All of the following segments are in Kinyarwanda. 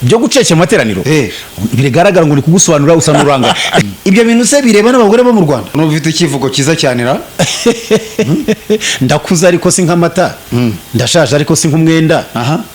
Byo guceceka mu materaniro bigaragara ngo ni kugusobanurira, usa n'uranga. Ibyo bintu se bireba n'abagore bo mu Rwanda? N'ubu ufite icyivugo cyiza cyane ra. Ndakuze ariko si nk'amata, ndashaje ariko si nk'umwenda,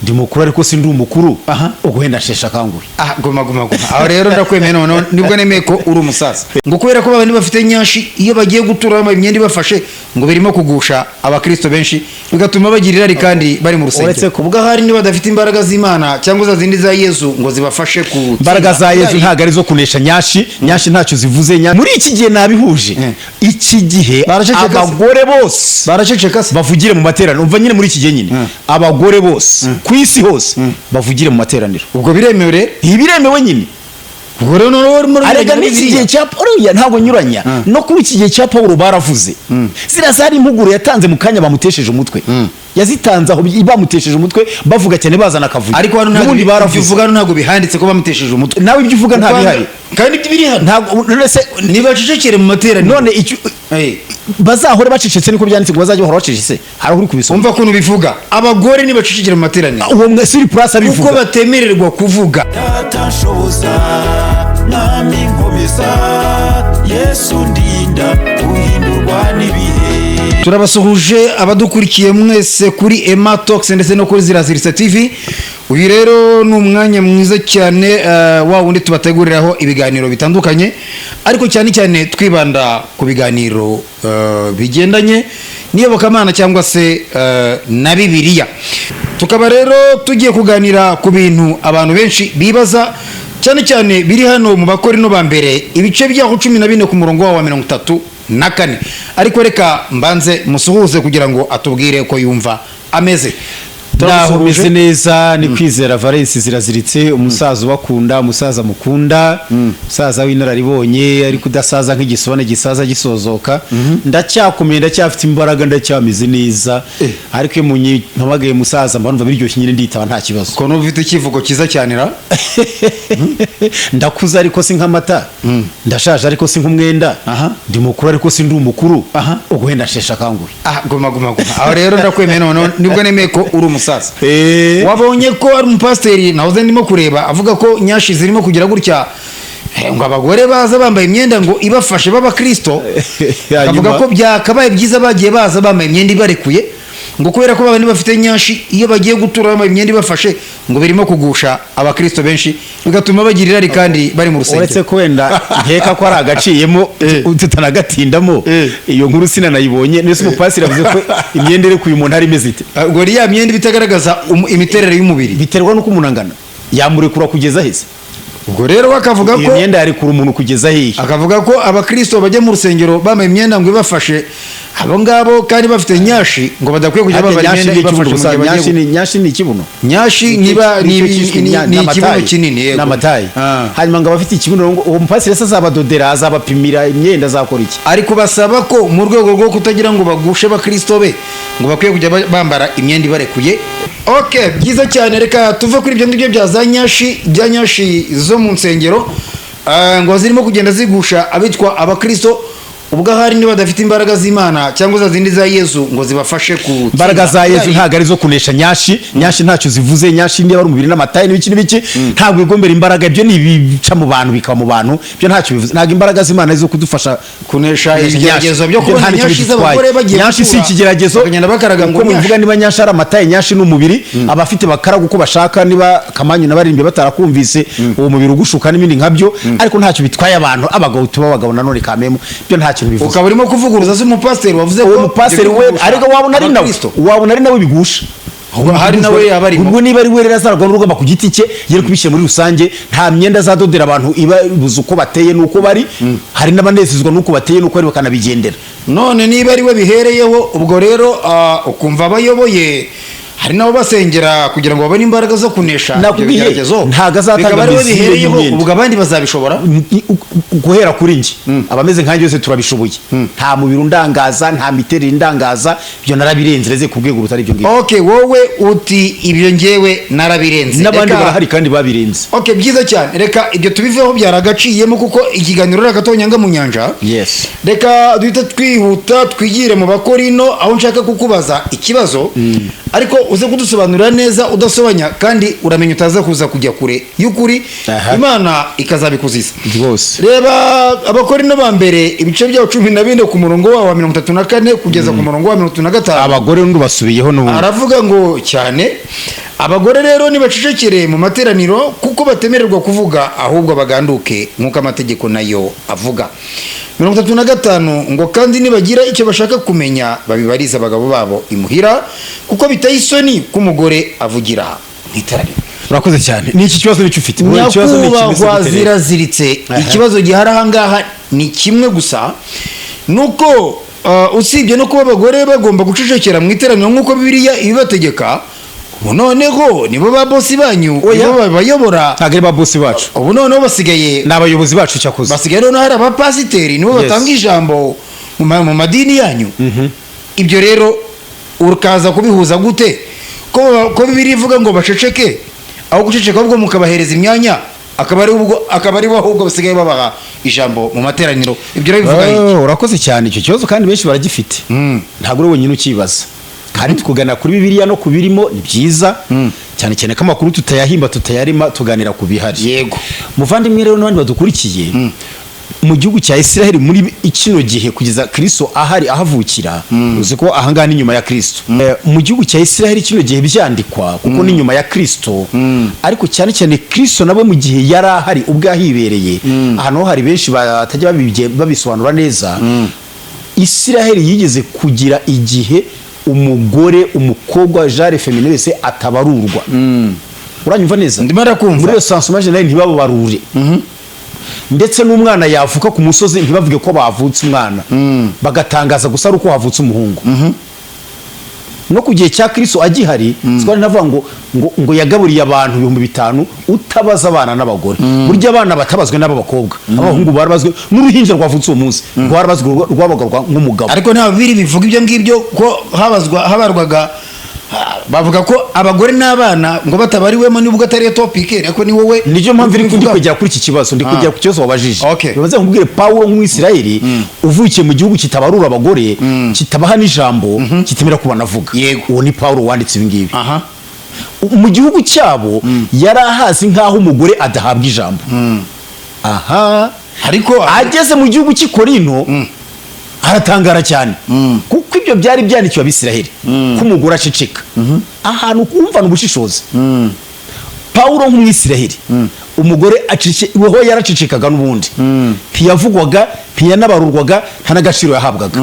ndi mukuru ariko si ndi umukuru, ubwo wenda nsheshe akanguhe. Ah, guma guma guma aho rero, ndakwemeye. Noneho nibwo nemeye ko uri umusaza. Ngo kubera ko babandi bafite nyashi, iyo bagiye gutura bambaye imyenda ibafashe, ngo birimo kugusha abakristo benshi, bigatuma bagira irari kandi bari mu rusengero. Uretse ko- Ubwo ahari niba badafite imbaraga z'Imana cyangwa za zindi za Yesu ngo zibafashe ku Imbaraga za Yezu ntabwo ari izo kunesha nyashi. Nyashi ntacyo zivuze. Muri iki gihe nabihuje, iki gihe Baraceceka se? abagore bose Baraceceka se? bavugire mu materaniro. Umva nyine, muri iki gihe nyine abagore bose ku isi hose bavugire mu materaniro. Ubwo biremewe rero? Ntibiremewe nyine. Ubwo rero noneho urimo Arega uranyuranya n'iki Bibiliya. gihe cya Paulo ntabwo nyuranya. No kuri iki gihe cya Paulo baravuze. Ziriya zari impuguro yatanze mu kanya bamutesheje umutwe. Yazitanze aho bamutesheje umutwe, bavuga cyane, bazana akavuyo. Ariko hano ntabwo N'ubundi ibyo baravuze. uvuga hano ntabwo bihanditse ko bamutesheje umutwe. Nawe ibyo uvuga nta bihari. Kandi ibyo biri hano. Ntabwo, none se Nibacecekere mu materaniro. None icyo bazahore bacecetse, niko byanditse ngo bazajye bahora bacecetse? Hari aho uri kubisoma? Umva ukuntu bivuga: abagore nibacecekere mu materaniro Uwo mwe siri purasi kuko abivuga. batemererwa kuvuga. Data nshoboza, Mwami nkomeza, Yesu ndinda guhindurwa n'ibihe. Turabasuhuje abadukurikiye mwese kuri Emma Talks ndetse no kuri Ziraziritse TV. Uyu rero ni umwanya mwiza cyane, wa wundi tubateguriraho ibiganiro bitandukanye, ariko cyane cyane twibanda ku biganiro bigendanye n'iyobokamana cyangwa se na Bibiliya. Tukaba rero tugiye kuganira ku bintu abantu benshi bibaza cyane cyane, biri hano mu Bakorino ba mbere, ibice byaho 14, ku murongo wawo wa 34. Ariko reka mbanze musuhuze kugira ngo atubwire ko yumva ameze. Ndaho meze neza. Ni Kwizera Valence Ziraziritse, umusaza ubakunda, umusaza mukunda, umusaza w'inararibonye ariko udasaza nk'igisobane gisaza gisozoka. Ndacyakomeye, ndacyafite imbaraga, ndacyameze neza. Ariko iyo mumpamagaye musaza mba numva biryoshye nyine, nditaba nta kibazo. Ko n'ubu ufite icyivugo cyiza cyane ra. Ndakuze ariko si nk'amata, ndashaje ariko si nk'umwenda, ndi mukuru ariko si ndi umukuru, ubwo wenda nsheshe akanguhe. Ah, guma guma guma aho rero, ndakwemeye. Noneho nibwo nemeye ko uri umusaza. Wabonye ko ari umupasiteri nahoze ndimo kureba avuga ko nyashi zirimo kugira gutya, ngo abagore baza bambaye imyenda ngo ibafashe b'abakristo, akavuga ko byakabaye byiza bagiye baza bambaye imyenda ibarekuye, ngo kubera ko babandi bafite nyashi, iyo bagiye gutura bambaye imyenda ibafashe, ngo birimo kugusha abakristo benshi, bigatuma bagira irari kandi bari mu Uretse rusengero. ko wenda nkeka ko ari agaciyemo, tutanagatindamo. Iyo nkuru sinanayibonye. Nese umupasiteri yavuze ko imyenda irekuye umuntu ari imeze ite? Ah, ngo ya myenda iba itagaragaza imiterere y'umubiri. Biterwa n'uko umuntu angana. Yamurekura kugeza hese? Ubwo rero we akavuga Iyo ko myenda yarekura umuntu kugeza hehe? Akavuga ko abakristo bajya mu rusengero bambaye imyenda ngo ibafashe, abo ngabo kandi bafite nyashi, ngo badakwiye kujya Harya bambara nyashi imyenda ni ikibuno ibafashe mu gusa? gihe bagiye Nyashi ni, nyashi ni ikibuno. Nyashi niba ni Nicyo cyiswe ni ikibuno n'amatayi. kinini, yego. N'amatayi. Ah. Hanyuma ngo abafite ikibuno, ngo uwo mupasiteri se azabadodera, azabapimira imyenda, azakora iki? Ari kubasaba ko mu rwego rwo kutagira ngo bagushe abakristo be, ngo bakwiye kujya bambara imyenda ibarekuye. Ok, byiza cyane. Reka tuve kuri ibyo ngibyo bya za nyashi, bya nyashi zo mu nsengero, ngo zirimo kugenda zigusha abitwa abakristo, ubwo ahari niba badafite imbaraga z'Imana cyangwa za zindi za Yesu ngo zibafashe ku Imbaraga za Yezu ntabwo ari izo kunesha nyashi. Nyashi ntacyo zivuze. Nyashi niba ari umubiri n'amatayi n'ibiki n'ibiki, ntabwo bigombera imbaraga. Ibyo ni ibica mu bantu bikaba mu bantu, ibyo ntacyo bivuze. Ntabwo imbaraga z'Imana ari izo kudufasha kunesha kunesha ibigeragezo nyashi. Byo Ibyo kubona nta nicyo nyashi bidutwaye. z'abagore bagiye Nyashi si gutura, ikigeragezo. bakagenda bakaraga ngo Uko mubivuga, nyashi. niba nyashi ari amatayi, nyashi ni umubiri. Abafite bakaraga uko bashaka, niba kamanyu n'abaririmbyi batarakumvise uwo mubiri ugushuka n'ibindi nkabyo, ariko ntacyo bitwaye abantu. Abagabo tuba abagabo nanone kamemo, ibyo nta kintu bivuze. Ukaba urimo kuvuguruza se umupasiteri wavuze ko Uwo mupasiteri ibyo we byo kugusha ariko wabona ari nawe abakristo? Wabona ari nawe bigusha. Ahari nawe yaba arimo. Ubwo niba ari we rero, azarwana n'urugamba ku giti cye, yari kubishyira muri rusange. Nta myenda azadodera abantu ibabuza uko bateye n'uko bari. Hari n'abanezezwa n'uko bateye n'uko bari, bakanabigendera. None niba ari we bihereyeho, ubwo rero ukumva abayoboye hari nabo basengera kugira ngo babone imbaraga zo kunesha ibyo Nakubwiye, bigeragezo, ntabwo azatanga bikaba ari we mizire bihereyeho, y'imyenda. ubwo abandi bazabishobora? Guhera kuri njye, abameze nkanjye yose turabishoboye. Nta mubiri undangaza, nta miterere indangaza. Ibyo narabirenze reze ku rwego rutari ibyo ngibyo. Ok, wowe uti ibyo ngewe narabirenze. N'abandi barahari kandi babirenze. Ok, byiza cyane. Reka ibyo tubiveho, byaragaciyemo, kuko ikiganiro ari agatonyanga mu nyanja. Reka duhite twihuta twigire mu Bakorino, aho nshaka kukubaza ikibazo. Ariko uze kudusobanurira neza udasobanya, kandi uramenya utaza kuza kujya kure y'ukuri, Imana ikazabikuziza. Rwose. Reba Abakorino ba mbere, ibice byawo 14, ku murongo wawo wa 34 kugeza ku murongo wa 35. Abagore n'undi basubiyeho n'ubundi. Aravuga ngo cyane: "Abagore rero nibacecekere mu materaniro, kuko batemererwa kuvuga, ahubwo baganduke nk'uko amategeko nayo avuga." 35 ngo: "Kandi nibagira icyo bashaka kumenya, babibarize abagabo babo imuhira, kuko biteye isoni ko umugore avugira mu iteraniro." Urakoze cyane. Ni iki kibazo nicyo ufite? Wowe ikibazo ni kimeze Nyakubahwa gute rero? Ziraziritse, ikibazo gihari ahangaha ni kimwe gusa, nuko usibye no kuba abagore bagomba gucecekera mu iteraniro nk'uko Bibiliya ibibategeka, ubu noneho nibo ba bosi banyu, Oya. nibo babayobora. Ntabwo ari ba bosi bacu. Ubu noneho basigaye Ni abayobozi bacu cyakoze. Basigaye noneho hari abapasiteri, nibo batanga ijambo mu madini yanyu. Ibyo rero ukaza kubihuza gute ko Bibiliya ivuga ngo baceceke, aho guceceka ahubwo mukabahereza imyanya, akaba ari bo ahubwo basigaye babaha ijambo mu materaniro? Ibyo rero bivuga iki? Oh, urakoze cyane. Icyo kibazo kandi benshi baragifite, ntabwo uri wenyine ukibaza. Kandi tukugana kuri Bibiliya no ku birimo ni byiza cyane cyane ko amakuru tutayahimba, tutayarima, tuganira ku bihari. Muvandimwe rero n'abandi badukurikiye, mu gihugu cya Israel muri kino gihe, kugeza Kristo ahari ahavukira, uzi ko ahangaha ni nyuma ya Kristo. Mu gihugu cya Israel kino gihe byandikwa, kuko ni nyuma ya Kristo, ariko cyane cyane Kristo nawe mu gihe yari ahari ubwo ahibereye, ahantu ho hari benshi batajya babisobanura neza. Israel yigeze kugira igihe umugore, umukobwa, genre féminin wese atabarurwa. Uranyumva neza? Ndimo ndakumva. Muri recensement général ntibabarure, ndetse n'umwana yavuka ku musozi ntibavuge ko bavutse umwana, bagatangaza gusa ari uko havutse umuhungu. No ku gihe cya Kristo agihari, twari navuga ngo yagaburiye abantu 5000 utabaza abana n'abagore. Burya abana batabazwe n'ab'abakobwa, abahungu barabazwe, n'uruhinja rwavutse uwo munsi rwarabazwe, rwabaga nk'umugabo. Ariko nta bibiri bivuga ibyo ngibyo ko habazwa, habarwaga, bavuga ko abagore n'abana ngo batabariwemo, nubwo atari yo topic, ariko ni wowe Nicyo mpamvu iri ndi ubivugaho. kugera kuri iki kibazo, ndi kugera ku kibazo wabajije. Bibaze nkubwire, Pawulo nk'Umwisirayeli uvukiye mu gihugu kitabarura abagore, kitabaha n'ijambo, kitemera ko banavuga. Uwo ni Pawulo wanditse ibi ngibi. Mu gihugu cyabo yari ahazi nk'aho umugore adahabwa ijambo aha. Ariko Ageze mu gihugu cy'i Korinto aratangara cyane, kuko ibyo byari byandikiwe Abisiraheli ko umugore aceceka. Ahantu kumvana ubushishozi, Pawulo nk'Umwisiraheli, umugore acece weho yaracecekaga n'ubundi, ntiyavugwaga, ntiyanabarurwaga, nta n'agaciro yahabwaga.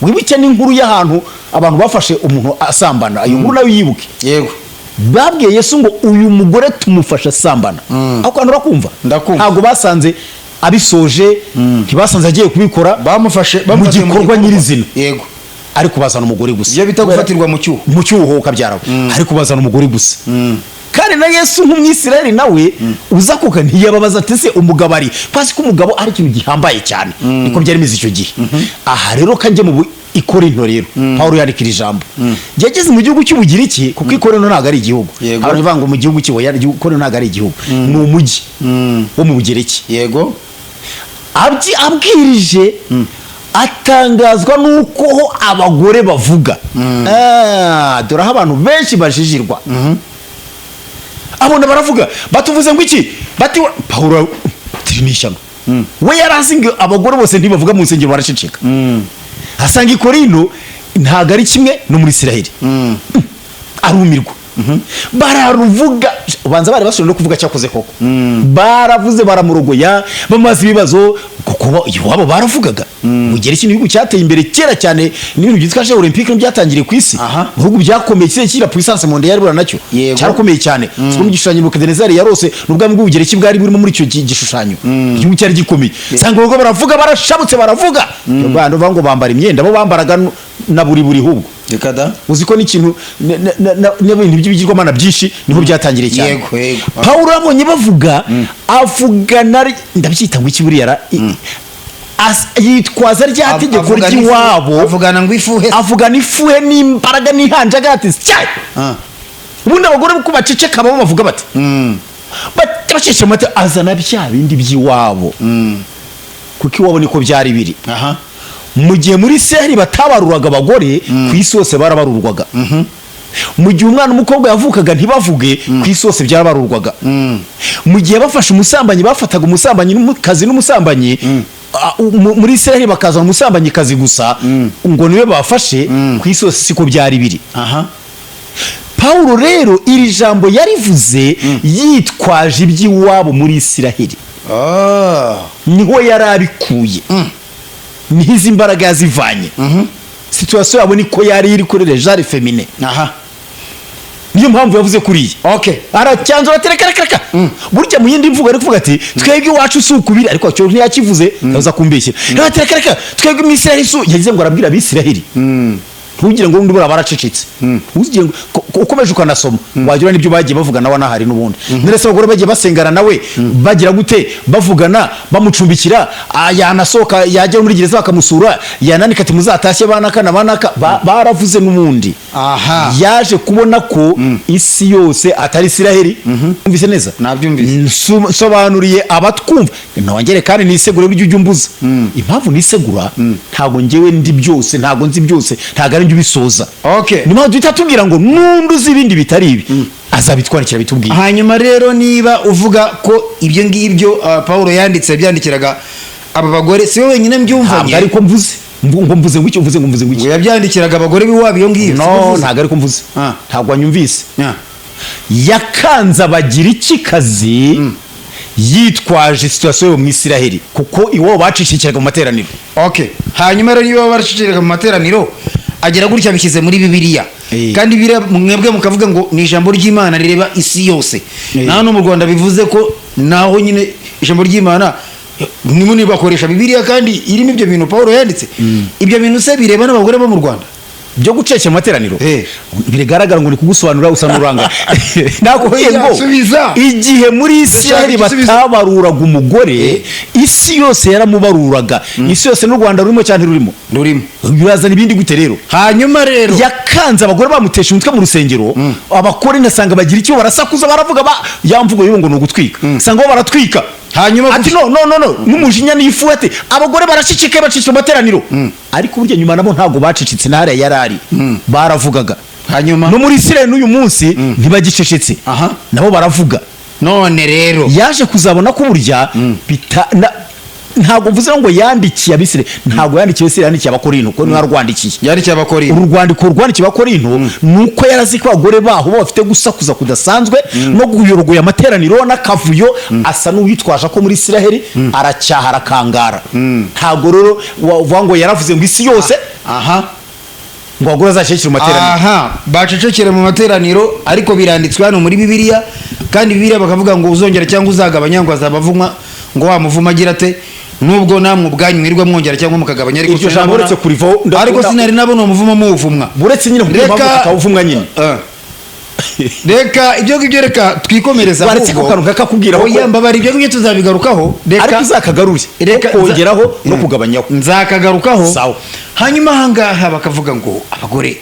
Wibuke n'inkuru y'ahantu abantu bafashe umuntu asambana, iyo nkuru nayo yibuke. Yego. Babwiye Yesu ngo: "Uyu mugore tumufashe asambana." Ako kantu urakumva? Ndakumva. Ntabwo basanze abisoje, ntibasanze agiye kubikora Bamufashe mu bamufatiye gikorwa nyirizina, ariko bazana umugore gusa. Ibyo bita gufatirwa mu cyuho. Mu cyuho ukabyara, ariko bazana umugore gusa. Kandi na Yesu nk'Umwisirayeli nawe uza kuka ntiyababaza ati: "Ese umugabo ari kwasi?" Ko umugabo ari ikintu gihambaye cyane, niko byari bimeze icyo gihe. Aha rero kanjye mu Ikorinto rero, Pawulo yandikira ijambo yageze mu gihugu cy'Ubugiriki, kuko Ikorinto ntabwo ari igihugu. Abantu bavuga ngo mu gihugu cy'Oya, Ikorinto ntabwo ari igihugu, ni umujyi wo mu Bugereki. Abwirije atangazwa n'uko ho abagore bavuga. Ah, dore aho abantu benshi bajijirwa. Abona baravuga, batuvuze ngo iki? Bati Pawulo tiri ni ishyano. We yari azi ngo abagore bose ntibavuga mu nsengero, baraceceka. Asanga i Korinto ntabwo ari kimwe no muri Isiraheli, arumirwa. Bararuvuga, ubanza bari bashoboye no kuvuga. Cyakoze koko baravuze, baramurogoya, bamaze ibibazo, kuko iwabo baravugaga. Mugere kino gihugu cyateye imbere kera cyane n'ibintu byitwa Jeux Olympiques byatangiriye ku isi. Mu bihugu byakomeye kiriya kira puissance mondiale bura nacyo cyarakomeye cyane. Siko mu gishushanyo Nebukadinezari yarose n'ubwami bw'Ubugereki bwari burimo muri icyo gishushanyo. Igihugu cyari gikomeye. Sanga ubwo baravuga, barashabutse, baravuga. Bantu bavuga ngo bambara imyenda, bo bambaraga na buri buri hubwo. Reka da. Uzi ko n'ikintu n'ibintu by'ibigirwamana byinshi niho byatangiriye cyane. Yego, yego. Pawulo abonye bavuga, avugana, ndabyita ngo iki buriya yitwaza rya tegeko ry'iwabo. Avugana ngo ifuhe. Avugana ifuhe n'imbaraga n'ihanjaga ati: "Sya!" Ubundi abagore uko baceceka babo bavuga bati baceceka amata, azana bya bindi by'iwabo, kuko iwabo niko byari biri. Mu gihe muri Isiraheli batabaruraga abagore, ku isi hose barabarurwaga. Mu gihe umwana w'umukobwa yavukaga ntibavuge, ku isi hose byarabarurwaga. Mu gihe bafashe umusambanyi, bafataga umusambanyi n'umukazi n'umusambanyi, muri Israel bakazana umusambanyikazi gusa ngo niwe bafashe, ku isi hose siko byari biri. Pawulo rero iri jambo yarivuze yitwaje iby'iwabo muri Isiraheli. Niho yari abikuye, niho izi mbaraga yazivanye. Situation yabo niko yari iri kuri le genre féminin. Niyo mpamvu yavuze kuriya. Aracyanzura ati: "Reka, reka, reka." Burya mu yindi mvugo ari kuvuga ati: "Twebwe iwacu si ukubiri." Ariko cyo ntiyakivuze, ndaza kumbeshyira. Ati: "Reka, reka, twebwe mu Isiraheli si." Yagize ngo arabwira Abisiraheli, ntugire ngo undi buriya baracecetse. Ntugire ngo ukomeje ukanasoma wagira n'ibyo bagiye bavuga nawe anahari n'ubundi. Ndetse abagore bagiye basengana nawe, bagira gute, bavugana, bamucumbikira, yanasohoka yajya muri gereza bakamusura, yananika ati: "Muzatashye banaka na banaka." Baravuze n'ubundi. Yaje kubona ko isi yose atari Isiraheli. Umvise neza? Nabyumvise. Nsobanuriye abatwumva, nongere kandi nisegure. Buryo ujya umbuza impamvu nisegura, ntabwo ngewe ndi byose, ntabwo nzi byose, ntabwo ari njye ubisoza. Niyo mpamvu duhita tubwira ngo n'undi uzi ibindi bitari ibi azabitwandikira bitubwire. Hanyuma rero, niba uvuga ko ibyo ngibyo Paulo yanditse byandikiraga aba bagore, si we wenyine mbyumvanye. Ntabwo ariko mvuze ngo mvuze ngo icyo mvuze, ngo mvuze ngo ngo iki? Yabyandikiraga abagore b'iwabo iyo ngiyo. No. Siko uvuze? Ntabwo ariko mvuze. Ntabwo wanyumvise. Yakanze Abagirikikazi yitwaje situation yo mu Isiraheli, kuko iwabo bacishikiraga mu materaniro. Okay, hanyuma rero niba baraceceka mu materaniro, agera gutya bishyize muri Bibiliya, kandi Bibiliya mwebwe mukavuga ngo ni ijambo ry'Imana rireba isi yose, na hano mu Rwanda bivuze ko naho nyine ijambo ry'Imana nimwe bakoresha Bibiliya kandi irimo ibyo bintu Paul yanditse. Ibyo bintu se bireba n'abagore bo mu Rwanda? Byo guceceka mu materaniro? Bigaragara ngo ni kugusobanurira usa n'uranga. Nakubwiye ngo Oya, subiza. igihe muri Isiraheli Ndashaka igisubizo. batabaruraga umugore, isi yose yaramubaruraga. Isi yose n'u Rwanda rurimo cyane, rurimo. Rurimo. Birazana ibindi gute rero? Hanyuma rero, Yakanze abagore bamutesha umutwe mu rusengero. Abakore nasanga bagira icyo barasakuza, baravuga ba ya mvugo y'ubu ngo ni ugutwika, usanga bo baratwika. Hanyuma Ati: "No, no, no, no!" N'umujinya n'ifu, ati: "Abagore baraceceka, baceceka mu materaniro." Ariko burya nyuma nabo ntabwo bacecetse, n'hariya yari ari baravugaga. Hanyuma No muri Isirayeli n'uyu munsi ntibagicecetse, nabo baravuga. None rero, Yaje kuzabona ko burya ntabwo mvuze ngo yandikiye Abisirayeli, ntabwo yandikiye Abisirayeli, yandikiye Abakorinto kuko niwe yarwandikiye. Yandikiye Abakorinto. Uru rwandiko rwandikiye Abakorinto ni uko yarazi ko abagore baho bo bafite gusakuza kudasanzwe no kuyorogoya amateraniro n'akavuyo. Asa n'uwitwaje ko muri Isiraheli aracyaha, arakangara. Ntabwo rero wavuga ngo yaravuze ngo isi yose ngo abagore bazashyigikire mu materaniro. Aha bacecekere mu materaniro, ariko biranditswe hano muri Bibiliya, kandi Bibiliya bakavuga ngo uzongera cyangwa uzagabanya ngo azaba avumwa, ngo wa muvuma agira ate, nubwo namwe ubwanyu mwirirwa mwongera cyangwa mukagabanya, ariko Iryo jambo uretse kurivaho, ariko sinari nabona uwo muvumo muwuvumwa. Uretse nyine kubwira impamvu tutawuvumwa nyine. Reka ibyo ngibyo, reka twikomereza. Waretse ahubwo. ako kantu kakakubwiraho Oya, mbabara, ibyo ngibyo tuzabigarukaho. Reka Ariko uzakagarure. Reka kongeraho no kugabanyaho. Nzakagarukaho. Sawa. Hanyuma ahangaha bakavuga ngo abagore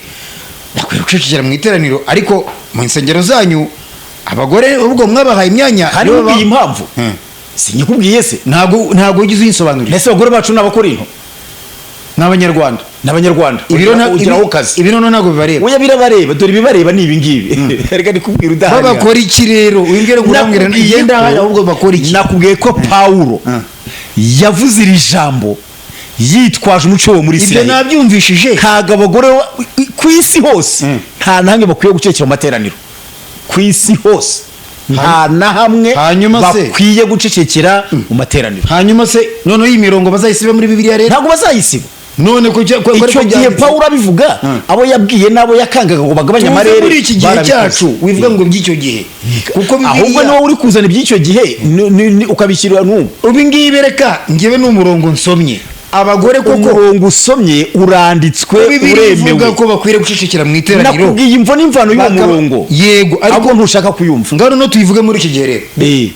bakwiye gucecekera mu iteraniro, ariko mu nsengero zanyu abagore ubwo mwabahaye imyanya Kandi nibo nkubwiye impamvu. Sinyikubwiye se? Ntabwo wigeze uyinsobanurira. Mbese abagore bacu ni Abakorinto? Ni Abanyarwanda. Ni Abanyarwanda. Ugeraho kazi. Ibiro ntabwo bibareba. Oya, birabareba. Dore ibibareba ni ibi ngibi. Reka ndikubwira udahari. Babakora iki rero? Wimbwire ngo urambwira Nakubwiye ngenda ahari, ahubwo bakora iki? Nakubwiye ko Pawulo yavuze iri jambo yitwaje umuco wo muri Ibyo Isirayeli. nabyumvishije. Ntabwo abagore ku isi hose nta na hamwe bakwiye gucecekera mu materaniro. Ku isi hose nta na hamwe Hanyuma se? bakwiye gucecekera mu materaniro. Hanyuma se noneho iyi mirongo bazayisibe muri Bibiliya rero? Ntabwo bazayisiba. None ko Icyo gihe byanditse? Pawulo abivuga, abo yabwiye n'abo yakangaga ngo bagabanye Tuve amarere muri iki gihe barabikoze. cyacu, wivuga ngo by'icyo gihe, kuko Ahubwo Bibiliya niwowe uri kuzana iby'icyo gihe ukabishyira n'ubu. Ubu ngibi, reka ngewe ni umurongo nsomye, abagore koko Umurongo usomye uranditswe, Bibiliya ivuga uremewe. ko bakwiriye gucecekera mu iteraniro. Nakubwiye imvo n'imvano y'uwo murongo. Yego, ariko Ahubwo ntushaka kuyumva. Ngaho no tuyivuge muri iki gihe rero,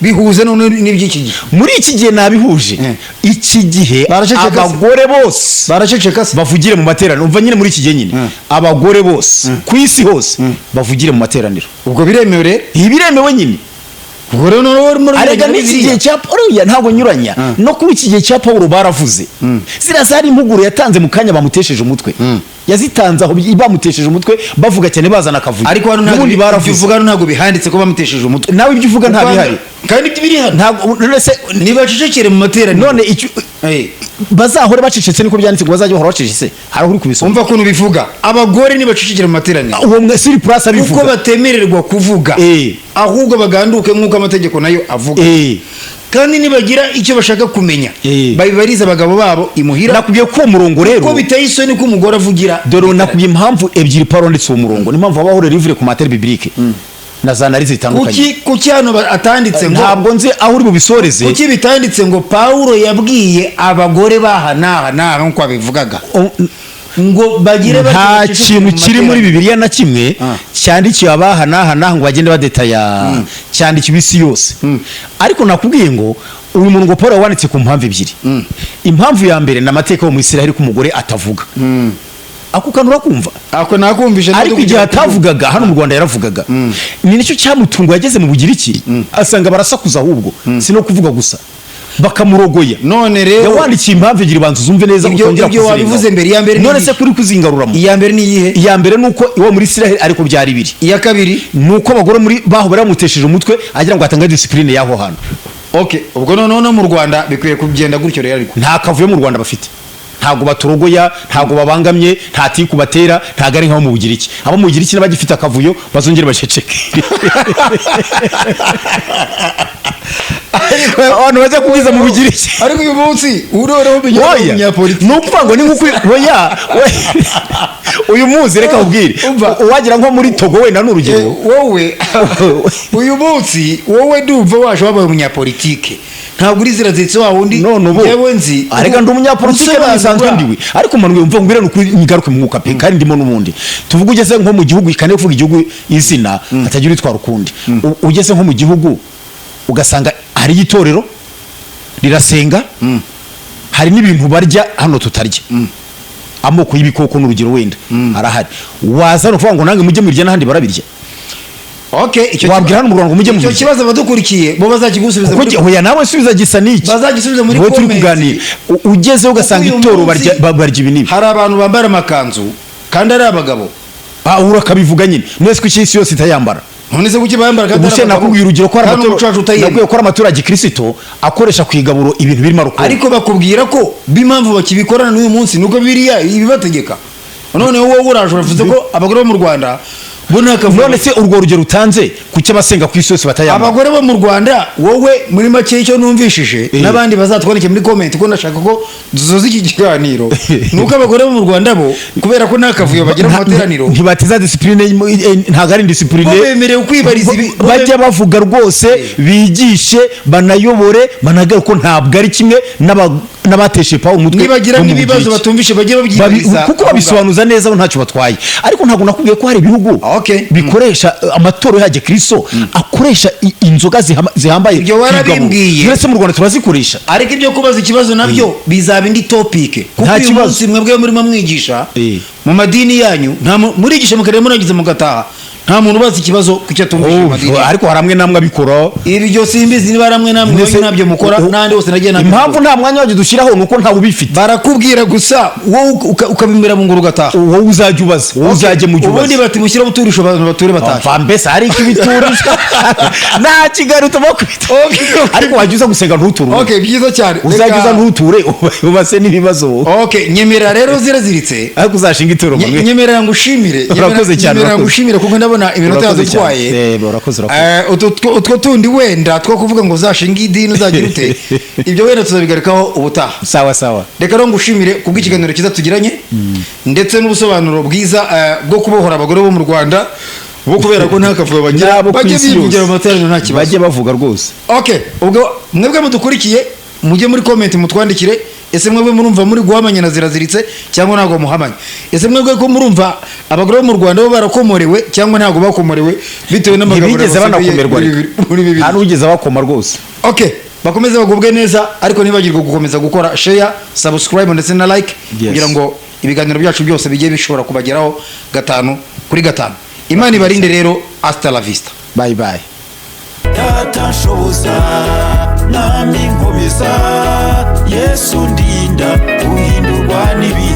bihuze none n'iby'iki gihe. Muri iki gihe nabihuje. Iki gihe Baraceceka se? abagore bose Baraceceka se? bavugire mu materaniro. Umva nyine, muri iki gihe nyine abagore bose ku isi hose bavugire mu materaniro. Ubwo biremewe rero? Ibi biremewe nyine. Ubwo rero noneho urimo Arega uranyuranya na n'iki Bibiliya. gihe cya Paulo ntabwo nyuranya. No kuri iki gihe cya Paulo baravuze. Ziriya zari impuguro yatanze mu kanya bamutesheje umutwe. Yazitanze aho bamutesheje umutwe, bavuga cyane, bazana akavuyo. Ariko hano ntabwo N'ubundi ibyo baravuze. uvuga hano ntabwo bihanditse ko bamutesheje umutwe. Nawe ibyo uvuga nta bihari. Kandi ibyo biri hano. Ntabwo, none se Nibacecekere mu materaniro. None icyo bazahore bacecetse, niko byanditse ngo bazajye bahora bacecetse? Hari aho uri kubisoma? Umva ukuntu bivuga: abagore nibacecekere mu materaniro Uwo mwe sur place kuko abivuga. batemererwa kuvuga, ahubwo baganduke nk'uko amategeko nayo avuga, kandi nibagira icyo bashaka kumenya, babibarize abagabo babo imuhira, Nakubwiye ko uwo murongo rero kuko biteye isoni ko umugore avugira. Dore nakubwiye impamvu ebyiri Paul wanditse uwo murongo, ni impamvu habaho livre commentaire biblique na za analyse zitandukanye. Kuki hano atanditse ngo Ntabwo nzi aho uri bubisoreze. Kuki bitanditse ngo Pawulo yabwiye abagore baha n'aha n'aha nk'uko abivugaga ngo bagire batyo, Nta baceceke kintu mu kiri muri materaniro? Bibiliya na kimwe cyandikiwe abaha n'aha n'aha ngo bagende badetaya. Cyandikiwe isi yose. Ariko nakubwiye ngo uyu murongo Paul yawanditse ku mpamvu ebyiri. Impamvu ya mbere ni amateka yo mu Isiraheli, ko umugore atavuga. Ako kantu urakumva? Ako nakumvise. Ariko igihe atavugaga hano mu Rwanda yaravugaga. Ni nicyo cyamutunguye ageze mu Bugiriki, asanga barasakuza, ahubwo si no kuvuga gusa, bakamurogoya. None rero Yawandikiye impamvu ebyiri, banza uzumve neza, utongera Ibyo wabivuze kuzirengaho. mbere. Iya mbere ni None se iyihe? kuri kuzingaruramo? Iya mbere ni iyihe? Iya mbere ni uko iwo muri Isiraheli ariko byari biri. Iya kabiri? Ni uko abagore muri baho bari bamutesheje umutwe, agira ngo atange discipline y'aho hantu. Okay, ubwo noneho no mu Rwanda bikwiye kugenda gutyo rero, ariko Nta kavuyo mu Rwanda bafite, ntabwo baturogoya, ntabwo babangamye, nta tiku batera, ntabwo ari nk'abo mu Bugiriki. Abo mu Bugiriki n'abagifite akavuyo bazongere baceceke, abantu bajya kubwiza mu Bugiriki. Ariko uyu munsi uroreho umenya Oya, umunyapolitiki. Ni ukuvuga ngo ni nk'uko, oya, uyu munsi reka nkubwire. Umva. Uwagira nko muri Togo wenda ni urugero. Wowe uyu munsi, wowe ndumva waje wabaye umunyapolitike, ntabwo uri ziraziritse wa wundi. None ubu Njyewe nzi arega ndi umunyapolitike usobanura. bisanzwe ndiwe, ariko manwe mva ngwira nukuri ngaruke mu mwuka pe, kandi ndimo n'ubundi. Tuvuge ugeze nko mu gihugu, ikane kuvuga igihugu izina hatagira utwara ukundi. Ugeze nko mu gihugu ugasanga hari itorero rirasenga, hari n'ibintu barya hano tutarya, amoko y'ibikoko n'urugero wenda arahari, waza no kuvuga ngo nange mujye mubirya n'ahandi barabirya? Okay, icyo Wabwira hano mu Rwanda ngo mujye icyo mubirya? kibazo abadukurikiye bo bazakigusubiza Kuko hoya, nawe subiza, gisa n'iki? Bazagisubiza muri Wowe turi comments. kuganira. Ugezeho ugasanga Kuko uyu itorero munsi barya ibi n'ibi. hari abantu bambara amakanzu kandi ari abagabo. Ah, urakabivuga nyine. Mwese kuki isi yose itayambara? None se kuki bambara kandi Ubu ari se abagabo? nakubwiye urugero ko hari Kandi umuco wacu utayemera. nakubwiye ko hari amatorero ya gikirisito akoresha ku igaburo ibintu birimo alcool. Ariko bakubwira ko b'impamvu bakibikorana n'uyu munsi nuko biriya ibibategeka. Noneho wowe uraje uravuze ko abagore bo mu Rwanda bo nta kavuyo. None se urwo rugero utanze, kuki abasenga ku isi yose batayambara? Abagore bo mu Rwanda, wowe muri make icyo numvishije, n'abandi bazatwandike muri comment ko ndashaka ko dusoza iki kiganiro, nuko abagore bo mu Rwanda bo kubera ko nta kavuyo bagira mu materaniro, Ntibateza discipline, ntabwo ari discipline. bo bemerewe kwibariza ibi bo Bajya bavuga rwose, bigishe, banayobore, banagare ko ntabwo ari kimwe n'abateshe Pawulo umutwe Nibagira bo mu n'ibibazo Bugiriki. batumvishe bajye babyibariza Kuko aho ngaho. babisobanuza neza bo ntacyo batwaye. Ariko ntabwo nakubwiye ko hari ibihugu bikoresha amatorero ya gikristo akoresha inzoga zihambaye Ibyo ku igaburo. warabimbwiye. Uretse mu Rwanda turazikoresha. Ariko ibyo kubaza ikibazo nabyo bizaba indi topic, kuko Nta uyu kibazo. munsi mwebwe murimo mwigisha mu madini yanyu, nta murigisha mukareba murangiza mugataha, nta muntu ubaza ikibazo ku icyo atumvise mu madini. Oh, ariko hari amwe n'amwe abikora. Ibyo simbizi niba ari amwe namwe Ndetse- ntabyo mukora, n'ahandi hose nagiye ntabyo Impamvu mukora. nta mwanya wabyo dushyiraho ni uko ntawe ubifite. Barakubwira gusa, wowe ukabimira mu nguru ugataha. Wowe uzajya ubaza, wowe uzajya mu jya Ubundi ubaza. bati mushyiraho uturisho abantu bature batahe. Mva mbese hari ikibiturisha nta Kigali utuma kwita, ariko wajya uza gusenga ntuture. Okay, byiza cyane. Uzajya uza ntuture, ubase n'ibibazo. Okay, nyemera rero ziraziritse. Ariko uzashinga ituro bamwe. Nyemerera ngushimire. Urakoze cyane, Nyemerera urakoze. ngushimire kuko ndabona iminota Urakoze yadutwaye. cyane. Urakoze, urakoze. Utwo tundi wenda two kuvuga ngo uzashinga idini uzagira ute, ibyo wenda tuzabigarukaho ubutaha. Sawa sawa. Reka rero ngushimire kubw'ikiganiro cyiza tugiranye ndetse n'ubusobanuro bwiza bwo kubohora abagore bo mu Rwanda bo kubera ko nta kavuyo bagira, N'abo ku bajye isi bivugira yose. mu materaniro nta kibazo. Bajye bavuga rwose. Okay, ubwo mwebwe mudukurikiye mujye muri comment mutwandikire: ese mwebwe murumva muri guhamanya na ziraziritse cyangwa ntabwo muhamanya? Ese mwebwe ko murumva abagore bo mu Rwanda bo barakomorewe cyangwa ntabwo bakomorewe bitewe n'amagambo Ntibigeze basomye banakomerwa muri ariko. Bibiliya? Nta n'uwigeze bakoma rwose. Okay, bakomeze bagubwe neza, ariko ntibagirwe gukomeza gukora share, subscribe ndetse na like kugira ngo ibiganiro byacu byose bijye bishobora kubageraho gatanu kuri gatanu. Imana ibarinde rero, hasta la vista. Bye bye. Data nshoboza, Mwami nkomeza, Yesu ndinda guhindurwa n'ibihe.